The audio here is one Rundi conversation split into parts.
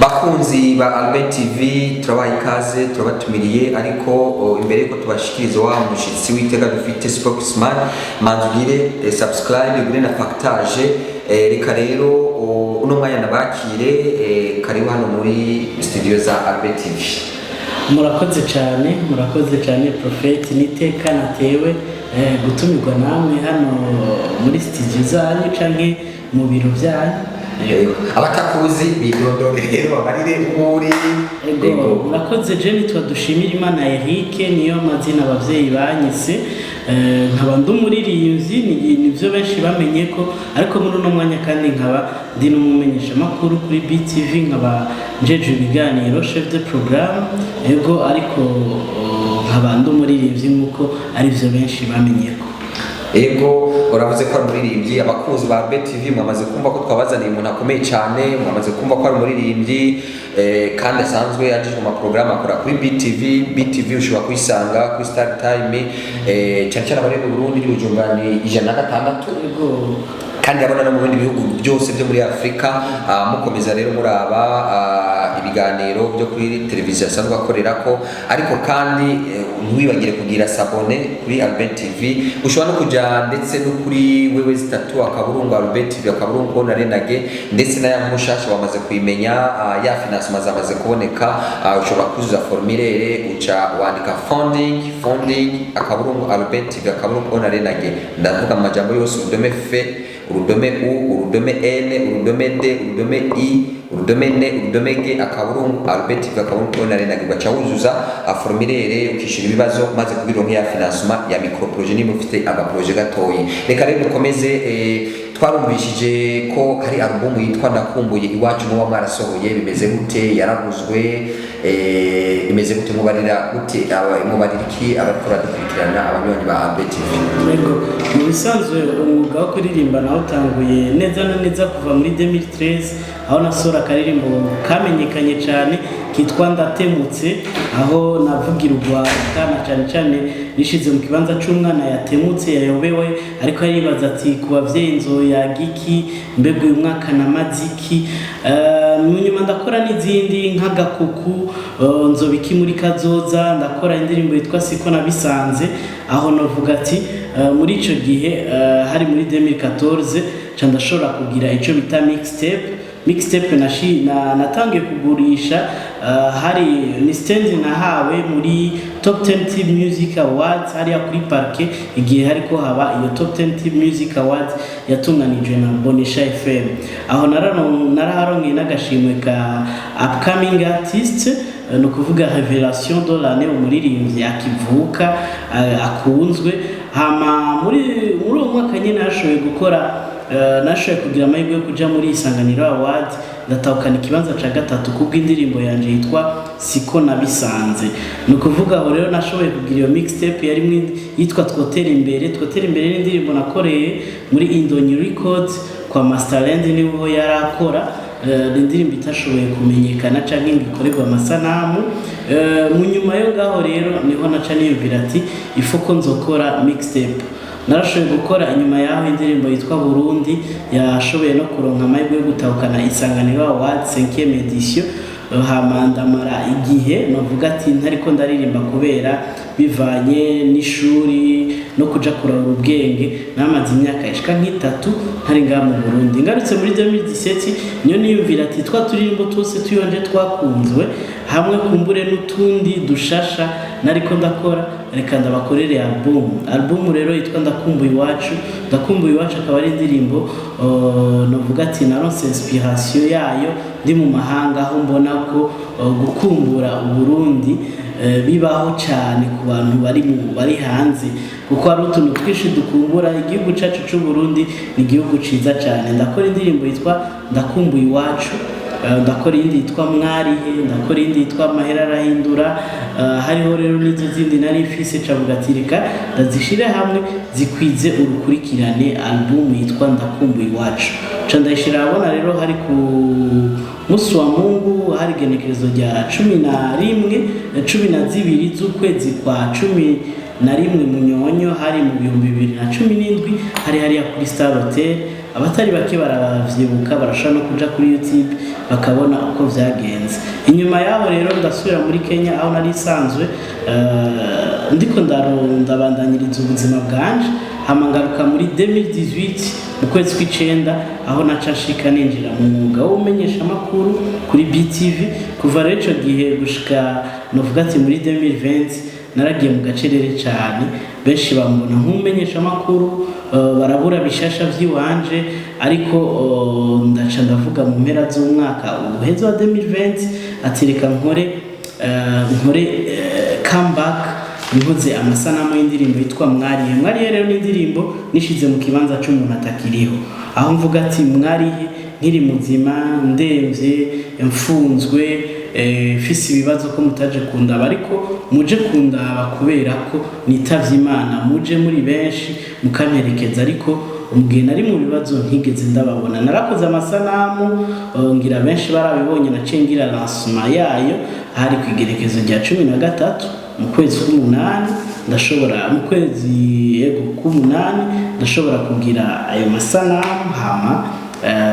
Bakunzi ba Albert TV, turabaha ikaze, turabatumiriye. Ariko imbere yuko tubashikiriza wa mushitsi w'iteka dufite, spokesman, manza ugire subscribe, ugire na partage. Reka rero uno mwanya nabakire. Karibu hano muri studio za Albert TV. Murakoze cyane, murakoze cyane, Prophète. Niteka natewe gutumirwa namwe hano muri studio zanyu canke mu biro byanyu. Yego. Abatakuzi bidondore rero, babarire uri. Ego, murakoze. Je nitwa Dushimira Imana Eric, niyo mazina abavyeyi banyise. Nkaba ndi umuririmbyi, nivyo benshi bamenye ko, ariko muri uno mwanya kandi nkaba ndi n'umumenyeshamakuru kuri BTV, nkaba njeje ibiganiro, chef de programme. Ego, ariko nkaba ndi umuririmbyi nk'uko arivyo benshi bamenye ko. Ego, uravuze ko ari umuririmbyi. Abakunzi ba Albert TV, mwamaze kumva ko twabazaniye umuntu akomeye cyane. Mwamaze kumva ko ari umuririmbyi, kandi asanzwe yajejwe mu maporogaramu akora kuri BTV. BTV ushobora kuyisanga kuri Star Time, cyane cyane abari mu Burundi n'Ibujumbura ni 106. Ego. Kandi urabona no mu bindi bihugu byose byo muri Afurika. Mukomeza rero muraba ibiganiro byo kuri televiziyo asanzwe akorerako. Ariko kandi ntiwibagire kugira s'abonner kuri Albert TV. Ushobora no kuja ndetse no kuri www.albertv.na renage, ndetse na ya mushasha wamaze kuyimenya. Ya financement zamaze kuboneka. Ushobora kuzuza formulaire, uca wandika funding funding.albertv.na renage. Ndavuga mu majambo yose: urudome F, urudome U, urudome N, urudome D, urudome I, urudome N, urudome G, akaburungu, Albert TV, akaburungu, na renage. Ugaca wuzuza formulaire, ukishyura ibibazo, maze kubironka ya financement ya micro projet niba ufite agaprojet gatoyi. Reka rero dukomeze. Twarumvishije ko hari album yitwa Ndakumbuye Iwacu muba mwarasohoye. Bimeze gute? Yaraguzwe? Imeze gute? Mubarira gute mubarira iki abariko baradukurikirana, abanywanyi ba Albert TV? Yego, mu bisanzwe umwuga wo kuririmba nawutanguye neza na neza kuva muri 2013, aho nasohora akaririmbo kamenyekanye cyane kitwa Ndatemutse, aho navugira urwaruka na cyane cyane nishize mu kibanza c'umwana yatemutse, yayobewe, ariko aribaza ati: "Ku bavyeyi nzoyaga iki? Mbega uyu mwaka namaze iki?" Mu nyuma ndakora n'izindi nk'agakuku, nzobiki muri kazoza, ndakora indirimbo yitwa Siko Nabisanze, aho novuga ati muri ico gihe, hari muri 2014, ca ndashobora kugira ico bita mixtape. Mixtape natangiye kugurisha, hari ni stand nahawe muri Top 10 Team Music Awards hariya kuri parke, igihe hariko haba iyo Top 10 Team Music Awards yatunganijwe na Bonesha FM. Aho naraharonkeye n'agashimwe ka upcoming artist, ni ukuvuga révélation de l'année, umuririmbyi akivuka, akunzwe. Hama muri uwo mwaka nyine nashoboye gukora, nashoboye kugira amahirwe yo kuja muri Isanganiro Award, ndatahukana ikibanza ca gatatu kubw'indirimbo yanje yitwa Siko Nabisanze. Ni ukuvuga aho rero nashoboye kugira iyo mixtape yari yitwa Twotera Imbere. Twotera Imbere n'indirimbo nakoreye muri Indonyi Records kwa Masterland, niho yari akora. Ni indirimbo itashoboye kumenyekana canke ngo ikorerwe amasanamu. Mu nyuma yo ngaho rero niho naca niyumvira ati ifo ko nzokora mixtape. Narashoboye gukora inyuma yaho indirimbo yitwa Burundi, yashoboye no kuronka amahirwe yo gutahukana Isanganiro Awards 5e édition. Hama ndamara igihe novuga ati ntariko ndaririmba kubera bivanye n'ishuri no kuja kurahura ubwenge. Namaze imyaka ishika nk'itatu ntari ngaha mu Burundi. Ngarutse muri 2017, niyo niyumvira ati twa turirimbo twose tuyonje twakunzwe hamwe, kumbure n'utundi dushasha nariko ndakora, reka ndabakorere album. Album rero yitwa Ndakumbuye Iwacu. Ndakumbuye Iwacu akaba ari indirimbo novuga ati naronse inspiration yayo ndi mu mahanga, aho mbona ko gukumbura Uburundi bibaho cyane ku bantu bari hanze, kuko hari utuntu twinshi dukumbura. Igihugu cyacu cy'u Burundi ni igihugu ciza cyane. Ndakora indirimbo yitwa Ndakumbuye Iwacu, ndakora iyindi yitwa Mwarihe, ndakora iyindi yitwa Amahera Arahindura. Hariho rero n'izo zindi nari mfise, cavuga ati reka ndazishire hamwe zikwize urukurikirane album yitwa Ndakumbuye Iwacu. Ca ndayishira ahabona rero hari ku musi wa Mungu, hari igenekerezo rya 11, 12 z'ukwezi kwa 11 munyonyo, hari mu 2017, hari hariya kuri Star Hotel. Abatari bake baravyibuka, barashobora no kuja kuri YouTube bakabona uko vyagenze. Inyuma yaho rero ndasubira muri Kenya, aho nari isanzwe ndiko ndabandanyiriza ubuzima bwanje. Hama ngaruka muri 2018 mu kwezi kw'icenda, aho naca nshika ninjira mu mwuga w'ubumenyeshamakuru kuri BTV. Kuva rero ico gihe gushika novuga ati muri 2020 naragiye mu gacerere cyane. Benshi bambona nk'umumenyeshamakuru, barabura bishasha vy'iwanje. Ariko ndaca ndavuga mu mpera z'umwaka uheze wa 2020 ati reka nkore comeback, nkoze amasanamu y'indirimbo yitwa Mwarihe. Mwarihe rero ni indirimbo nishize mu kibanza c'umuntu atakiriho, aho mvuga ati mwarihe nkiri muzima, ndemvye, mfunzwe, mfise ibibazo, ko mutaje kundaba, ariko muje kundaba kubera ko nitavye Imana, muje muri benshi mukamperekeza, ariko mugihe nari mu bibazo ntigeze ndababona. Narakoze amasanamu, ngira benshi barabibonye. Naciye ngira lancement yayo hari ku igerekezo rya 13 mu kwezi k'umunani. Ndashobora mu kwezi, yego, k'umunani ndashobora kugira ayo masanamu, hama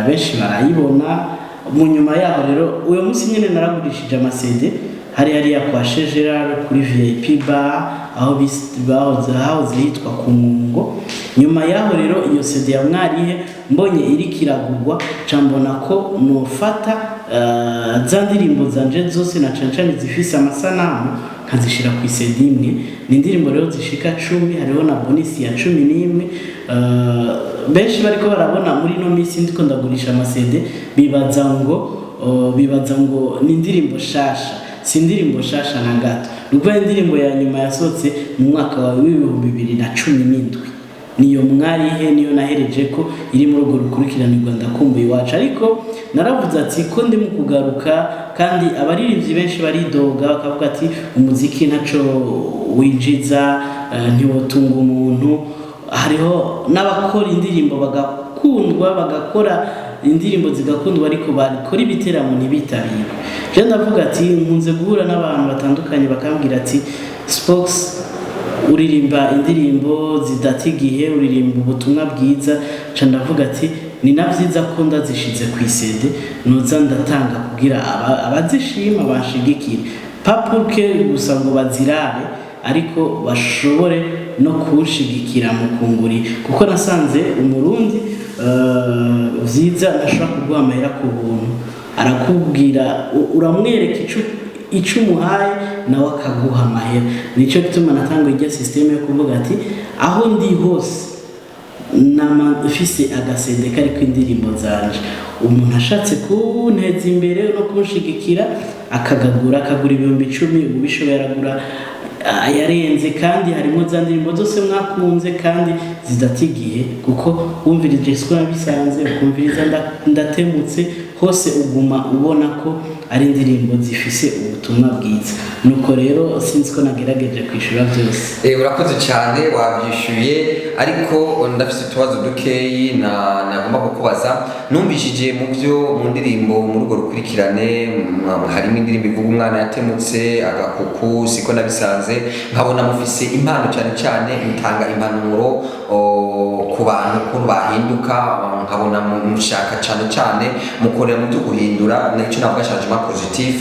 benshi barayibona. Mu nyuma yaho rero, uyo munsi nyine naragurishije ama CD hari hariya kwa Chez Gerard kuri VIP bar, aho bahoze hahoze hitwa ku Mwungo. Nyuma yaho rero iyo CD ya Mwarihe mbonye iriko iragurwa, ca mbona ko nofata za ndirimbo zanje zose, na cane cane zifise amasanamu, nkazishira ku CD imwe. Ni indirimbo rero zishika 10, hariho na bonus ya 11. Benshi bariko barabona muri ino minsi ndiko ndagurisha ama CD, bibaza ngo ni indirimbo shasha. Si indirimbo shasha na gato. Ni ukuvuga indirimbo ya nyuma yasohotse mu mwaka wa 2017 niyo Mwarihe, niyo nahereje ko iri muri urwo rukurikiranirwa Ndakumbuye Iwacu. Ariko naravuze ati ko ndi mu kugaruka, kandi abaririmbyi benshi baridoga bakavuga ati umuziki ntaco winjiza, ntiwotunga umuntu. Hariho n'abakora indirimbo bagakundwa, bagakora indirimbo zigakundwa, ariko bakora ibiteramo ntibitabirwe. Je ndavuga ati nkunze guhura n'abantu batandukanye bakambwira ati Spox, uririmba indirimbo zidata igihe, uririmba ubutumwa bwiza. Ca ndavuga ati ni na byiza ko ndazishize ku i CD, noza ndatanga kugira abazishima banshigikire, papuke gusa ngo bazirabe, ariko bashobore no kunshigikira mu kunguri, kuko nasanze Umurundi vyiza ntashobora kuguha amahera ku buntu. Arakubwira uramwereka ico umuhaye, nawe akaguha amahera. Nico gituma natanga irya système yo kuvuga ati aho ndi hose nama mfise aga CD kariko indirimbo zanje, umuntu ashatse kunteza imbere no kunshigikira akagagura, akagura 10,000, ubishoboye aragura ayarenze, kandi harimo za ndirimbo zose mwakunze kandi zidata igihe, kuko wumvirije Siko Nabisanze, ukumviriza Ndatemutse, hose uguma ubona ko ari indirimbo zifise ubutumwa bwiza. Nuko rero sinzi ko nagerageje kwishura byose. Urakoze cyane, wabyishyuye, ariko ndafite utubazo dukeyi na nagomba kukubaza. Numvishije mu byo mu ndirimbo muri urwo rukurikirane harimo indirimbo ivuga umwana yatemutse, Agakuku, Siko Nabisanze, nkabona mufise impano, cyane cyane mutanga impanuro ku bantu ukuntu bahinduka, nkabona mushaka cyane cyane mukorera mu byo guhindura, nicyo navuga changement positif.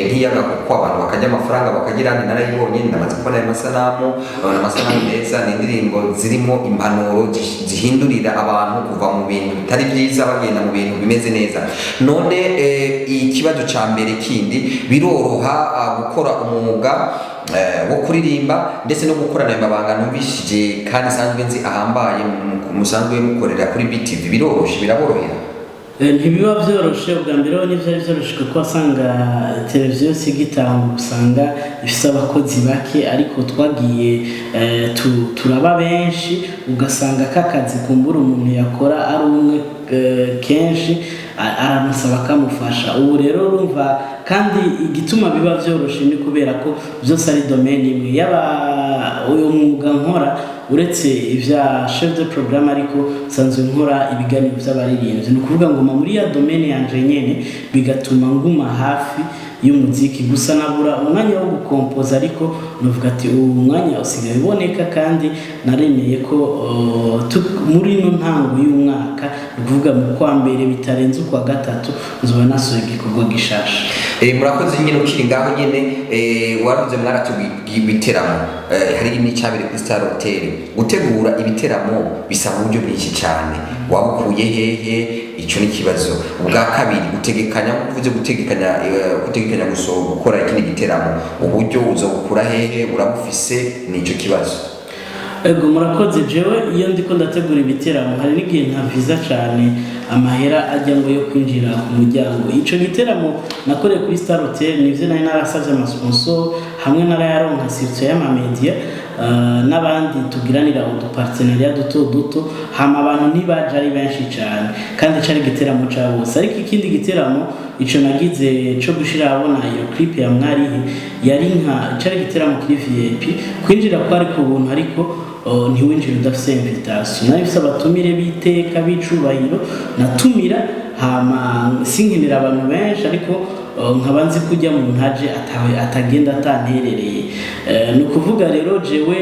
Nk'iy'Agakuku, abantu bakarya amafaranga bakagira, nti narayibonye, ndamaze kubona ayo masanamu, abona amasanamu meza. Ni indirimbo zirimo impanuro zihindurira abantu kuva mu bintu bitari byiza bagenda mu bintu bimeze neza. None ikibazo ca mbere kindi, biroroha gukora umwuga wo kuririmba ndetse no gukorana ayo mabanga numvishije kandi nsanzwe nzi ahambaye musanzwe mukorera kuri BTV? Biroroshe, biraborohera? Ntibiba byoroshe. Ubwa mbere ho ntibyari byoroshe, kuko wasanga televiziyo yose igitanga usanga ifise abakozi bake, ariko twagiye turaba benshi, ugasanga kakazi kumbura umuntu yakora ari umwe, kenshi aramusaba akamufasha. Ubu rero urumva, kandi igituma biba byoroshe ni kubera ko byose ari domaine imwe. Yaba uyu mwuga nkora, uretse ibya chef de programme, ariko nsanzwe nkora ibiganiro by'abaririmbyi, ni ukuvuga ngo muri ya domaine yanje nyene, bigatuma nguma hafi. y'umuziki. Gusa nabura umwanya wo gukompoza, ariko nuvuga ati ubu mwanya usigaye uboneka, kandi naremeye ko muri ino ntango y'umwaka, ni ukuvuga mu kwa mbere, bitarenze ukwa gatatu, nzoba nasohoye igikorwa gishasha. Murakoze nyine. Ukiri ngaho nyine, waravuze mwarateguye ibiteramo, hari n'icyabere kuri Star Hotel. Gutegura ibiteramo bisaba uburyo bwinshi cyane, wabukuye hehe? Icyo ni ikibazo. Ubwa kabiri, gutegekanya, nkuko uvuze gutegekanya gukora ikindi giteramo, uburyo uzobukura hehe? Urabufise? Nicyo kibazo. Ego, murakoze. Jewe iyo ndiko ndategura ibiteramo, hari n'igihe ntaviza cyane amahera ajya ngo yo kwinjira ku muryango. Ico giteramo nakoreye kuri Star Hotel, nivyo nari narasavye amasponsor, hamwe narayaronka, surtout y'amamedia n'abandi tugiranira udupartenariat duto duto. Hama abantu ntibaje ari benshi cyane, kandi cari igiteramo ca bose. Ariko ikindi giteramo ico nagize co gushira ahabona iyo clip ya Mwarihe, yari nka cari igiteramo kiri VIP, kwinjira kwari ku buntu, ariko ntiwinjire udafise invitation. Nari mfise abatumire b'iteka b'icubahiro natumira, hama sinkenera abantu benshi, ariko nkaba nzi ko ujya mu ntaje atagenda atanterereye. Ni ukuvuga rero jewe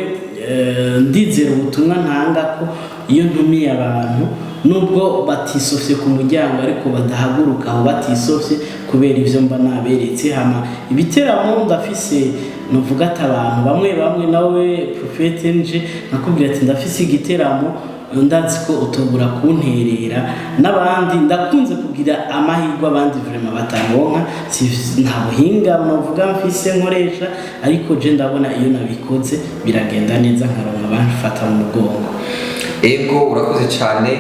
ndizera ubutumwa ntanga, ko iyo ntumiye abantu, nubwo batisofye ku muryango, ariko badahaguruka aho batisofye kubera ivyo mba naberetse. Hama ibiteramo ndafise, nuvuga ati abantu bamwe bamwe, nawe Prophète, nje nkakubwira ati ndafise igiteramo, ndazi ko utobura kunterera. N'abandi ndakunze kugira amahirwe abandi vraiment bataronka. Nta buhinga novuga mfise nkoresha, ariko je ndabona iyo nabikoze biragenda neza, nkaronka bamfata mu mugongo. Ego, urakoze cyane.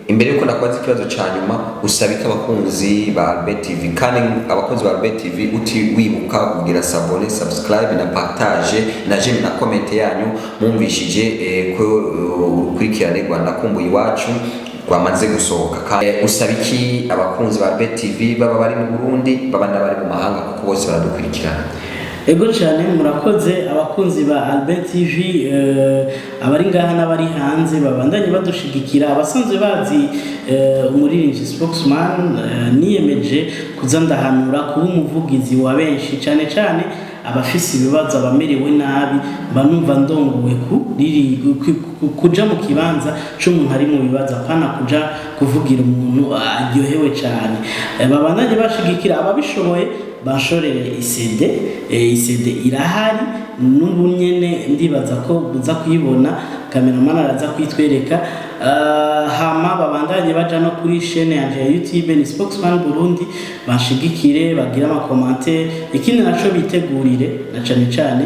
Imbere yuko ndakubaza ikibazo cya nyuma, usabike abakunzi ba Albert TV, kandi abakunzi ba Albert TV uti wibuka kugira s'abonner, subscribe na partage na j'aime na comment yanyu. Mwumvishije ko urukurikirane rwa Ndakumbuye Iwacu rwamaze gusohoka. Usaba iki abakunzi ba Albert TV, baba bari mu Burundi, baba n'abari mu mahanga, kuko bose baradukurikirana? Ego cyane, murakoze. Abakunzi ba Albert TV, abari ngaha n'abari hanze, babandanye badushigikira. Abasanzwe bazi umuririmbyi Spokesman, niyemeje kuza ndahanura, kuba umuvugizi wa benshi, cyane cyane abafise ibibazo, abamerewe nabi. Mba numva ndongowe kuja mu kibanza c'umuntu ari mu bibazo, apana kuja kuvugira umuntu aryohewe cyane. Babandanye bashigikira. Ababishoboye bashorere iCD. iCD irahari n'ubu nyene, ndibaza ko buza kuyibona, cameraman araza kwitwereka. Hama babandanye baja no kuri chaîne yanje ya YouTube, ni Spokesman Burundi, bashigikire, bagire amacommentaires. Ikindi naco, bitegurire na cane cane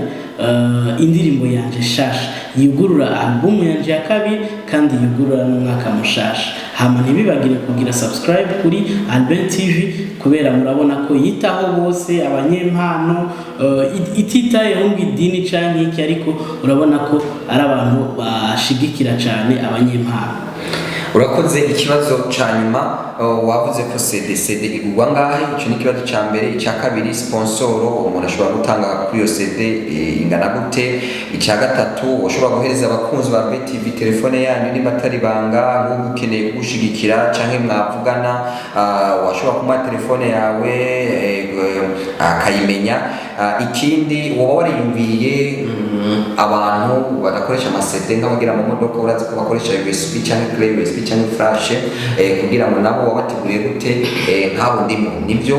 indirimbo yanje shasha yugurura album yanje ya kabiri, kandi yugurura n'umwaka mushasha. Hama ntibibagire kugira subscribe kuri Albert TV, kubera murabona ko yitaho bose abanyempano, ititayeho ngo idini canke iki, ariko urabona ko ari abantu bashigikira cane abanyempano. Urakoze. Ikibazo ca nyuma, wavuze ko CD igurwa ngahe? Ico ni ikibazo ca mbere. Icya kabiri, sponsor umuntu ashobora gutanga kuri iyo CD ingana gute? Icya gatatu, ushobora guhereza abakunzi ba BTV telefone yanyu, niba atari banga, nk'ubu ukeneye kugushigikira canke mwavugana, washobora kumuha telefone yawe akayimenya. Ikindi, woba wariyumviye abantu badakoresha amaCD, nk'abagira mu modoka, urazi ko bakoresha USB cyangwa clé USB cyangwa flash, kugira ngo nabo wabateguriye gute? Nk'abo ndimo nibyo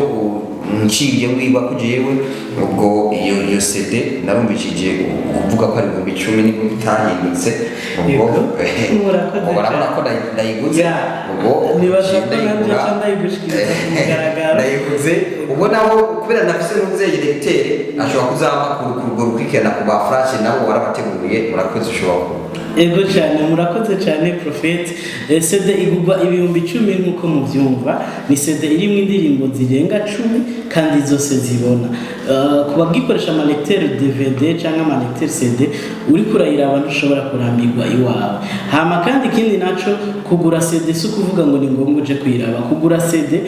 nciye ngwigwa ko jewe ubwo iyo CD narumvishije kuvuga ko ari 10,000, nibwo bitahindutse ubwo. Yego. Murakoze. Ubwo barabona ko ndayiguze. Ubwo Nibaza ko ndayigura. nanje ca ndayigushikiriza ku mugaragaro. Ndayiguze. Ubwo nabo kubera nafise n'umuvyeyi lecteur, ashobora kuzampa ku urwo rukurikirana ku ba flash, nabo warabateguriye. Murakoze, ushobora ku Ego cyane, murakoze cyane Prophète. CD igurwa 10,000 nk'uko mubyumva. Ni CD irimo indirimbo zirenga 10 kandi zose zibona. Ku bagikoresha amalecteur DVD cyangwa amalecteur CD, uriko urayiraba ntushobora kurambirwa iwawe. Hama kandi ikindi naco, kugura CD si ukuvuga ngo ni ngombwa uje kuyiraba. Kugura CD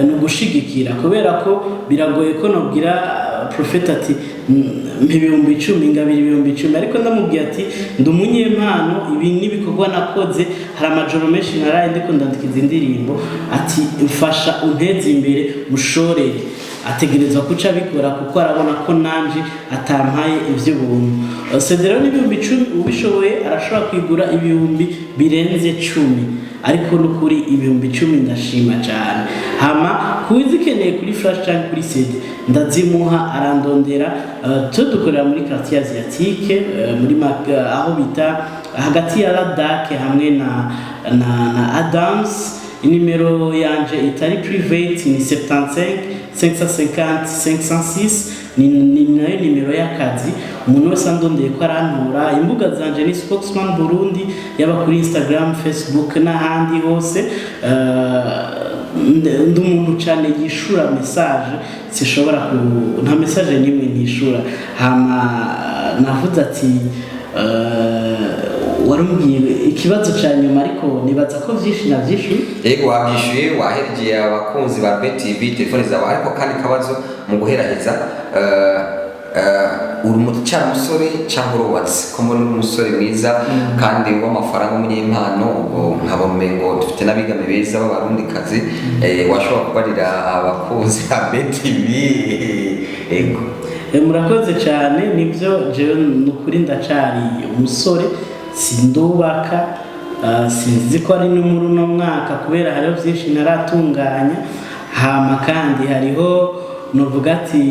ni ugushigikira, kubera ko biragoye ko nobwira Prophète ati mpa 10,000, ngabira 10,000, ariko ndamubwiye ati ndi umunyempano, ibi n'ibikorwa nakoze, hari amajoro menshi naraye ndiko ndandika izi ndirimbo, ati mfasha unteze imbere mushorere. Ategerezwa kuca abikora kuko arabona ko nanje atampaye ivy'ubuntu. CD rero ni 10.000, ubishoboye arashobora kwigura ibihumbi birenze 10, ariko n'ukuri 10.000 ndashima cyane. Hama kuzikeneye kuri flash cyangwa kuri CD ndazimuha, arandondera. Tu dukorera muri quartier asiatique, muri aho bita hagati ya Ladakh hamwe na Adams. Inimero yanje itari private ni 75 550 506, ni nayo nimero y'akazi. Umuntu wese andondeye ko arantura. Imbuga zanje ni Spokesman Burundi, yaba kuri Instagram, Facebook n'ahandi hose. Ndi umuntu cyane yishura message, sishobora ku nta message n'imwe ntishura. Hama navuze ati warumbwiye ikibazo cya nyuma, ariko nibaza ko byinshi nabyishuye. Yego, wabyishuye, wahereje abakunzi ba BTV telefone zawe. Ariko kandi kabazo mu guheraheza, uri umucyara umusore cyangwa urubatse? Ko muri umusore mwiza kandi w'amafaranga, w'umunyempano, ubwo nkabona ngo dufite n'abigame beza b'abarundikazi, washobora kubarira abakunzi ba BTV? Yego. Murakoze cyane. Nibyo, jewe ni ukuri ndacari umusore, sindubaka. Sinzi ko ari no muri uno mwaka kubera hariho byinshi ntaratunganya. Hama kandi hariho novuga ati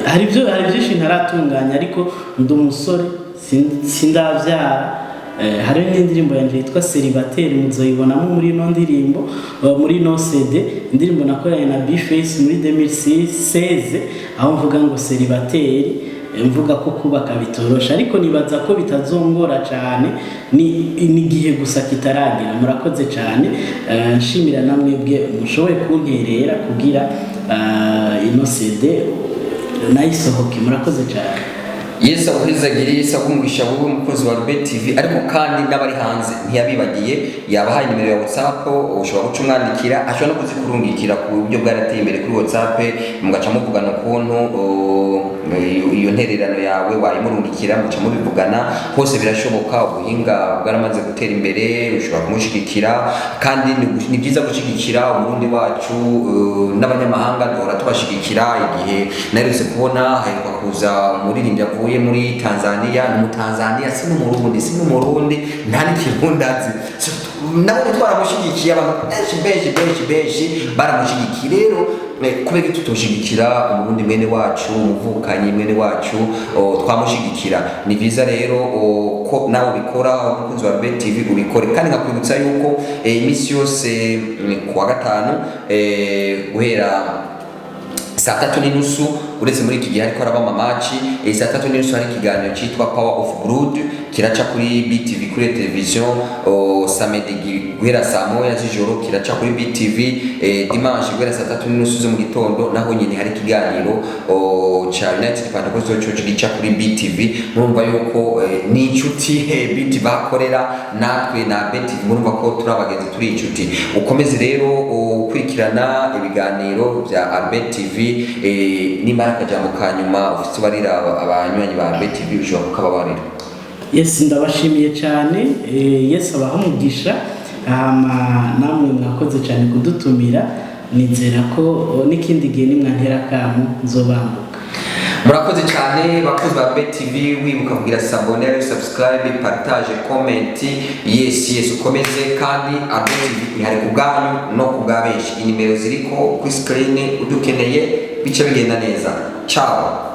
hari byinshi ntaratunganya, ariko ndi umusore, sindavyara. Hariho n'indirimbo yanjye yitwa Célibataire, muzoyibonamo muri ino ndirimbo, muri ino CD, indirimbo nakoranye na B-Face muri 2016, aho mvuga ngo célibataire, mvuga ko kubaka bitoroshe, ariko nibaza ko bitazongora cyane, ni igihe gusa kitaragera. Murakoze cyane. Nshimira namwebwe mushoboye kunterera kugira ino CD nayisohoke. Murakoze cyane. Yesu aguhezagire, Yesu aguha wowe umukunzi wa Rube TV. Ariko kandi n'abari hanze ntiyabibagiye, yabahaye nimero ya WhatsApp, ushobora guca umwandikira, ashobora no kuzikurungikira ku buryo bwarateye imbere kuri WhatsApp, mugaca muvugana ukuntu iyo ntererano yawe wayimurungikira, muca mubivugana hose, birashoboka. Ubuhinga bwaramaze gutera imbere, ushobora kumushigikira. Kandi ni byiza gushigikira Umurundi wacu, n'abanyamahanga duhora tubashigikira. Igihe naherutse kubona haheruka kuza umuririmbyi avuye muri Tanzania, ni Umutanzania, si n'Umurundi, si n'Umurundi, nta n'ikirundi azi. So, nawe twaramushyigikiye, abantu benshi benshi benshi benshi baramushyigikiye. Rero kubera ko tutoshigikira Umurundi mwene wacu, umuvukanyi mwene wacu, twamushigikira. Ni byiza rero ko nawe ubikora, umukunzi wa Rube TV, ubikore. Kandi nkakwibutsa yuko iminsi yose kuwa gatanu, guhera saa 3:30, uretse muri iki gihe ariko araba ama match, saa 3:30 hari ikiganiro cyitwa Power of Blood kiraca kuri BTV, kuri television. Samedi guhera saa 1 z'ijoro kiraca kuri BTV. Dimanche guhera saa 3:30 zo mu gitondo naho nyine hari ikiganiro ca United Pentecostal Church gica kuri BTV. Murumva yuko ni inshuti BTV bakorera natwe na BTV, murumva ko turi abagenzi, turi inshuti. Ukomeze rero ukurikirana ibiganiro bya Albert TV. Nimba ari akajambo ka nyuma ufite ubarira abanywanyi ba Albert TV, ushobora kukababarira. Yes, ndabashimiye cyane. Yesu abaha umugisha. Hama namwe mwakoze cyane kudutumira. Nizera ko n'ikindi gihe nimwantera akamu nzobambuka. Murakoze cyane bakozi ba BTV. Wibuka kugira s'abonner, subscribe, partage, comment. Yes, ukomeze. Kandi Albert TV ihari ku bwanyu no ku bwa benshi. Inimero ziriko kuri screen, udukeneye bice bigenda neza. Ciao.